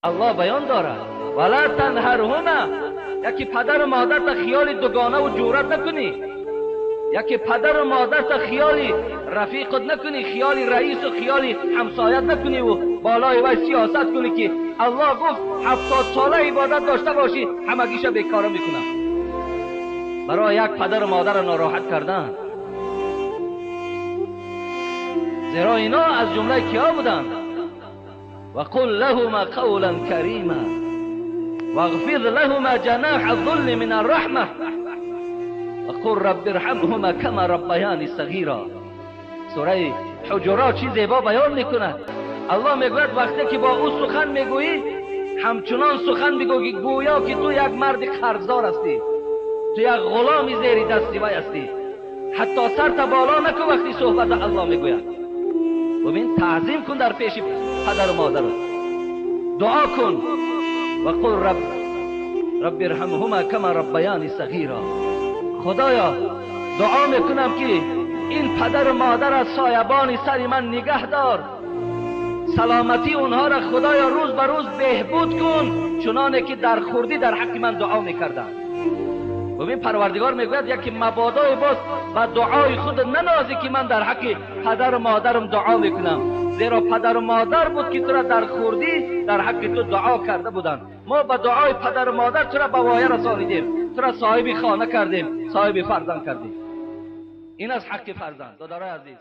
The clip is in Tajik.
Аллоҳ баён дорад вала танҳарҳума, яки падару модарта хиёли дугона ва ҷуръат накунӣ, яки падару модарта хиёли рафиқат накунӣ, хиёли раису хиёли ҳамсоят накунӣ ва болои вай сиёсат кунӣ ки Аллоҳ гуфт 70 сола ибодат дошта бошӣ, ҳамагиша бекора мекунам. Барои як падару модарро нороҳат кардан, зеро ино аз ҷумлаи киҳо буданд. وقل لهما قولا كريما واغفر لهما جناح الذل من الرحمة وقل رب ارحمهما كما ربياني صغيرا. سوره حجرات چی زیبا بیان میکند. الله میگوید وقتی که با او سخن میگویی همچنان سخن بگو گویا که تو یک مرد قرضدار هستی، تو یک غلام زیر دستی وی هستی. حتی سرت بالا نکن وقتی صحبت الله میگوید. ببین تعظیم کن در پیش پدر و مادر، دعا کن و قل رب ارحمهما کما ربیانی صغیرا. خدایا دعا میکنم که این پدر و مادر از سایبان سر من نگه دار، سلامتی اونها را خدایا روز به روز بهبود کن چنانه که در خردی در حق من دعا میکردند. ببین پروردگار میگوید یکی مبادای باز و دعای خود ننازی که من در حق پدر و مادرم دعا میکنم، زیرا پدر و مادر بود که تو را در خردی در حق تو دعا کرده بودند. ما به دعای پدر و مادر تو را به وایه رسانیدیم، تو را صاحب خانه کردیم، صاحب فرزند کردیم. این از حق فرزند. دادرای عزیز.